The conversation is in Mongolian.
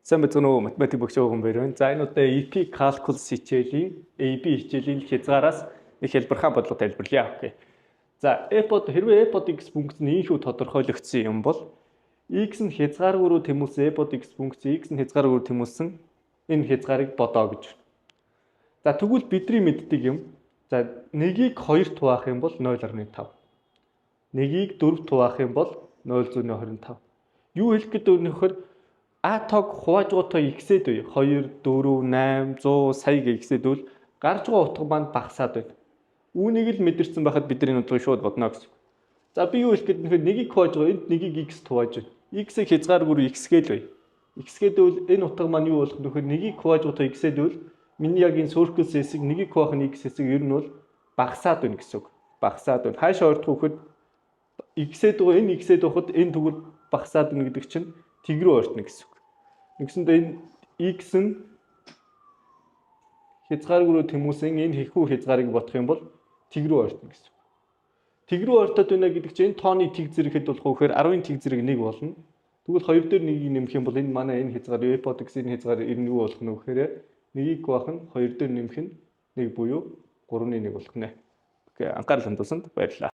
Сайн байцгаана уу, математик багш Ууган баяр байна. За, энэ удаа AP Calculus хичээлийн AB хичээлийн хязгаараас нэг хэлбэрхэн бодлого тайлбарлая. Окей. За, f од хэрвээ f од x функц нь ийхүү тодорхойлогдсон юм бол x нь хязгааргүй рүү тэмүүлсэн f од x функц x нь хязгааргүй рүү тэмүүлсэн энэ хязгаарыг бодоо гэж. За, тэгвэл бидний мэддэг юм. За, нэгийг 2 хуваах юм бол 0.5. Нэгийг 4 хуваах юм бол 0.25. Юу хэлэх гэдэг вэ нөхөр, А тоог хувааж байгаа тоо x-ээд үе 2, 4, 8, 100 сая гэ x-ээд үл гарч байгаа утга маань багасаад байна. Үүнийг л мэдэрсэн байхад бид нар энэ утгыг шууд бодно гэсэн. За, би юу хэлэх гээд нэхэр, нэгийг хувааж байгаа, энд нэгийг x хувааж байна. X-ийг хязгааргүй x гээл бай. X гэдэг энэ утга маань юу болох нөхөр, нэгийг хувааж байгаа тоо x-ээд үл миний яг энэ circle хэсэг, нэгийг хуваах нь x хэсэг ер нь бол багасаад байна гэсэн үг. Багасаад байна. Хаашаа ойртох вөхөд x-ээд байгаа, энэ x-ээд байхад энэ тэгвэл багасаад байна гэдэг чинь тэг рүү ойртно гэсэн үг. Нэгсэндээ энэ x нь хязгааргүй рүү тэмүүлсэн энэ хэхүү хязгаарыг бодох юм бол тэг рүү ойртно гэсэн үг. Тэг рүү ойртоод байна гэдэг чинь энэ тооны тэг зэрэг хэд болох вэ гэхээр 10-ын тэг зэрэг 1 болно. Тэгвэл 2 дээр 1-ийг нэмэх юм бол энэ манай энэ хязгаар f од x энэ хязгаар ер нь юу болох нь вэ гэхээр 1-ийг хуваах нь 2 дээр нэмэх нь 1 буюу 3-ны 1 болох нэ. Окей, анхаарал хандуулсанд баярлалаа.